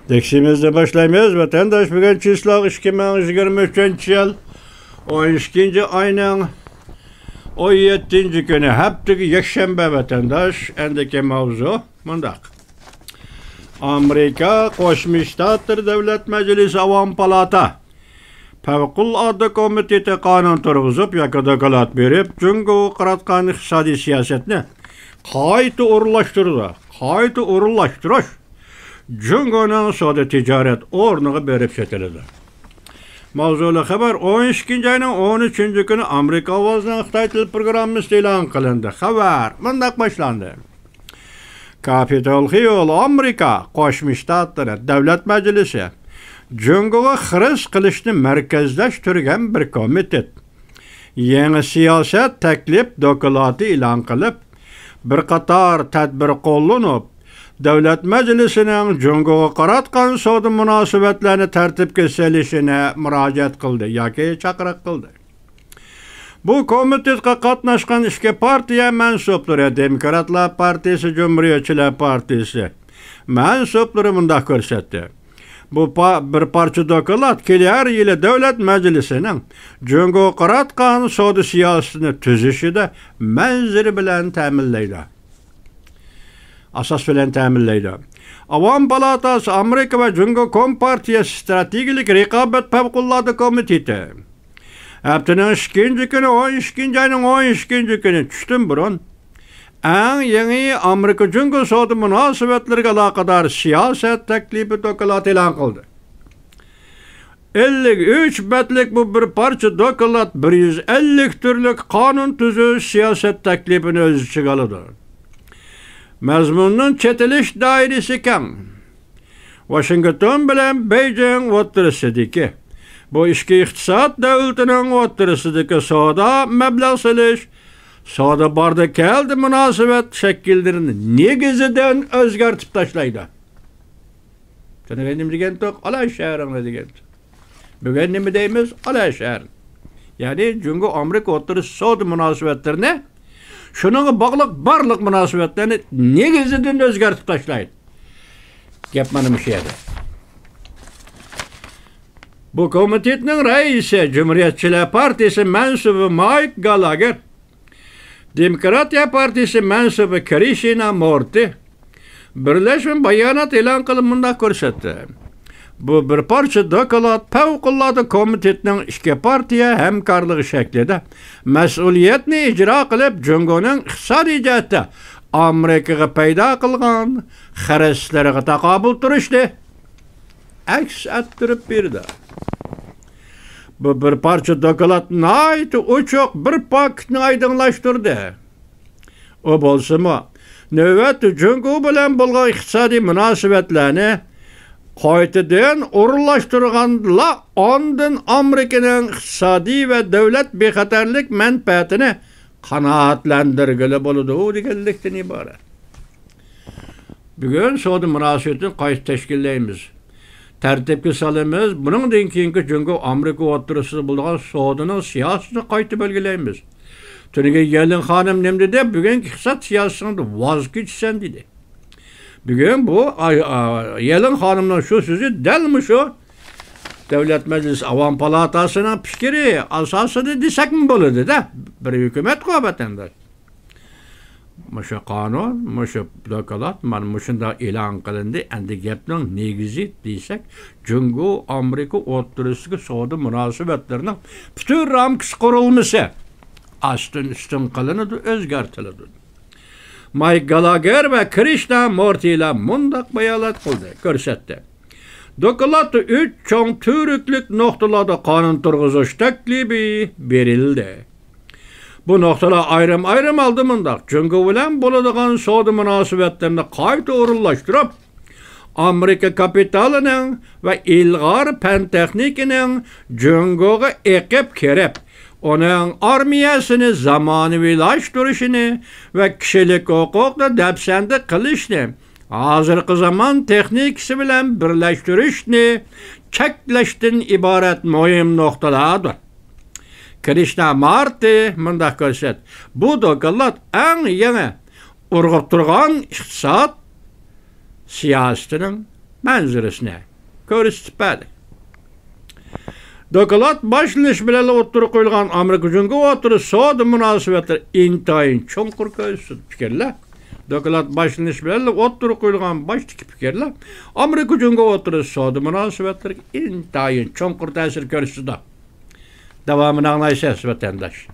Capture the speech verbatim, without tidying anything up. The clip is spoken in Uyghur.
دەرسىمىزنى باشلايمىز. ۋەتەنداش، بۈگۈن چىسلو ئىككى مىڭ يىگىرمە ئۈچىنچى يىل ئون ئىككىنچى ئاينىڭ ئون يەتتىنچى كۈنى، ھەپتىلىك يەكشەنبە، ۋەتەنداش. ئەندىكى ماۋزۇ مۇنداق. ئامېرىكا قوشما شتاتلىرى دۆلەت مەجلىسى ئاۋام پالاتا پەۋقۇلئاددە كومىتېتى قانۇن تۇرغۇزۇپ ياكى دوكلات بېرىپ، جۇڭگوغا قاراتقان ئىقتىسادىي سىياسەتنى قايتا ئورۇنلاشتۇرىدۇ. قايتا ئورۇنلاشتۇرۇش جۇڭگونىڭ سودا تىجارەت ئورنىغا بېرىپ چېتىلىدۇ. ماۋزۇلۇق خەۋەر. ئون ئىككىنچى ئاينىڭ ئون ئۈچىنچى كۈنى ئامېرىكا ئاۋازىنىڭ خىتاي تىل پروگراممىسىدا ئېلان قىلىندى. خەۋەر مۇنداق باشلاندى. كاپىتول خىل ئامېرىكا قوشما شتاتلىرى دۆلەت مەجلىسى جۇڭگوغا خىرىس قىلىشنى مەركەزلەشتۈرگەن بىر كومىتېت يېڭى سىياسەت تەكلىپ دوكلاتى ئېلان قىلىپ، بىر قاتار تەدبىر قوللىنىپ، دۆلەت مەجلىسىنىڭ جۇڭگوغا قاراتقان سودا مۇناسىۋەتلەرنى تەرتىپكە سېلىشىنى مۇراجىئەت قىلدى ياكى چاقىرىق قىلدى. بۇ كومىتېتقا قاتناشقان ئىككى پارتىيە مەنسۇپلىرى، دېموكراتلار پارتىيىسى، جۇمھۇرىيەتچىلەر پارتىيىسى مەنسۇپلىرى مۇنداق كۆرسەتتى. بۇ پا-، بىر پارچە دوكلات كېلەر يىلى دۆلەت مەجلىسىنىڭ جۇڭگوغا قاراتقان سودا سىياسىتىنى تۈزۈشىدە مەنزىرە بىلەن تەمىنلەيدۇ. ئاساس بىلەن تەمىنلەيدۇ. ئاۋام پالاتاسى ئامېرىكا ۋە جۇڭگو كومپارتىيە ستراتېگىيەلىك رىقابەت پەۋقۇلئاددە كومىتېتى ھەپتىنىڭ ئىككىنچى كۈنى، ئون ئىككىنچى ئاينىڭ ئون ئىككىنچى كۈنى چۈشتىن بۇرۇن ئەڭ يېڭى ئامېرىكا جۇڭگو سودا مۇناسىۋەتلىرىگە ئالاقىدار سىياسەت تەكلىپى دوكلاتى ئېلان قىلدى. ئەللىك ئۈچ بەتلىك بۇ بىر پارچە دوكلات بىر يۈز ئەللىك تۈرلۈك قانۇن تۈزۈش سىياسەت تەكلىپىنى ئۆز ئىچىگە ئالىدۇ. مەزمۇننىڭ چېتىلىش دائىرىسى كەڭ. ۋاشىنگتون بىلەن بېيجىڭ ئوتتۇرىسىدىكى، بۇ ئىككى ئىقتىساد دۆلىتىنىڭ ئوتتۇرىسىدىكى سودا، مەبلەغ سېلىش، سودا باردا كەلدى مۇناسىۋەت شەكىللىرىنى نېگىزىدىن ئۆزگەرتىپ تاشلايدۇ. تۈنۈگۈن نېمە دېگەنتۇق؟ ئالا شەھىرىڭنى دېگەنتۇق. بۈگۈن نېمە دەيمىز؟ ئالا شەھەر. يەنى جۇڭگو ئامېرىكا ئوتتۇرىسى سودا مۇناسىۋەتلىرىنى، شۇنىڭغا باغلىق بارلىق مۇناسىۋەتلەرنى نېگىزىدىن ئۆزگەرتىپ تاشلايدۇ. گەپ مانا مۇشۇ يەردە. بۇ كومىتېتنىڭ رەئىسى، جۇمھۇرىيەتچىلەر پارتىيىسى مەنسۇبى مايك گالاگېر، دېموكراتىيە پارتىيىسى مەنسۇبى كرىشنا مورتى بىرلەشمە بايانات ئېلان قىلىپ مۇنداق كۆرسەتتى. بۇ بىر پارچە دوكلات پەۋقۇلئاددە كومىتېتنىڭ ئىككى پارتىيە ھەمكارلىقى شەكلىدە مەسئۇلىيەتنى ئىجرا قىلىپ، جۇڭگونىڭ ئىقتىسادىي جەھەتتە ئامېرىكىغا پەيدا قىلغان خىرىسلىرىغا تاقابىل تۇرۇشنى ئەكس ئەتتۈرۈپ بېرىدۇ. بۇ بىر پارچە دوكلات ناھايىتى ئوچۇق بىر پاكىتنى ئايدىڭلاشتۇردى. ئۇ بولسىمۇ، نۆۋەتتە جۇڭگو بىلەن بولغان ئىقتىسادىي مۇناسىۋەتلەرنى قايتىدىن ئورۇنلاشتۇرغاندىلا، ئاندىن ئامېرىكىنىڭ ئىقتىسادىي ۋە دۆلەت بىخەتەرلىك مەنپەئەتىنى قانائەتلەندۈرگىلى بولىدۇ، دېگەنلىكتىن ئىبارەت. بۈگۈن سودا مۇناسىۋىتىنى قايتا تەشكىللەيمىز، تەرتىپكە سالىمىز. بۇنىڭدىن كېيىنكى جۇڭگو ئامېرىكا ئوتتۇرىسىدا بولىدىغان سودىنىڭ سىياسىتىنى قايتا بەلگىلەيمىز. تۈنۈگۈن يېلېن خانىم نېمە دېدى؟ بۈگۈنكى ئىقتىساد سىياسىتىڭدىن ۋاز كېچىسەن دېدى. بۈگۈن بۇ، ئاي، ئا، يېلېن خانىمنىڭ شۇ سۆزى دەل مۇشۇ دۆلەت مەجلىسى ئاۋام پالاتاسىنىڭ پىكرى ئاساسىدا دېسەكمۇ بولىدۇ-دە. بىر ھۆكۈمەتقۇ، ۋەتەنداش. مۇشۇ قانۇن، مۇشۇ دوكلات مانا مۇشۇنداق ئېلان قىلىندى. ئەمدى گەپنىڭ نېگىزى دېسەك، جۇڭگو ئامېرىكا ئوتتۇرىسىدىكى سودا مۇناسىۋەتلىرىنىڭ پۈتۈن رامكىسى قۇرۇلمىسى ئاستىن ئۈستۈن قىلىنىدۇ، ئۆزگەرتىلىدۇ. مايك گالاگېر ۋە كرىشنا مورتىلار مۇنداق بايانات قىلدى، كۆرسەتتى. دوكلاتتا ئۈچ چوڭ تۈۋرۈكلۈك نۇقتىلاردا قانۇن تۇرغۇزۇش تەكلىپى بېرىلدى. بۇ نۇقتىلار ئايرىم-ئايرىم ھالدا مۇنداق: جۇڭگو بىلەن بولىدىغان سودا مۇناسىۋەتلىرىنى قايتا ئورۇنلاشتۇرۇپ، ئامېرىكا كاپىتالىنىڭ ۋە ئىلغار پەن-تېخنىكىنىڭ جۇڭگوغا ئېقىپ كىرىپ، ئۇنىڭ ئارمىيەسىنى زامانىۋىلاشتۇرۇشىنى ۋە كىشىلىك ھوقۇقنى دەپسەندە قىلىشنى، ھازىرقى زامان تېخنىكىسى بىلەن بىرلەشتۈرۈشنى چەكلەشتىن ئىبارەت مۇھىم نۇقتىلاردۇر. كرىشنا مارتى مۇنداق كۆرسەت، بۇ دوكلات ئەڭ يېڭى ئۇرغۇپ تۇرغان ئىقتىساد سىياسىتىنىڭ مەنزىرىسىنى كۆرسىتىپ بەردى. دوكلات باشلىنىش بىلەن ئوتتۇرىغا قويۇلغان ئامېرىكا جۇڭگو ئوتتۇرا سودا مۇناسىۋەتلىرى ئىنتايىن چوڭقۇر كۆرسىتىدۇ پىكىرلەر. دوكلات باشلىنىش بىلەن ئوتتۇرىغا قويۇلغان باشتىكى پىكىرلەر ئامېرىكا جۇڭگو ئوتتۇرا سودا مۇناسىۋەتلىرىگە ئىنتايىن چوڭقۇر تەسىر كۆرسىتىدۇ. داۋامىنى ئاڭلايسىز، ۋەتەنداش.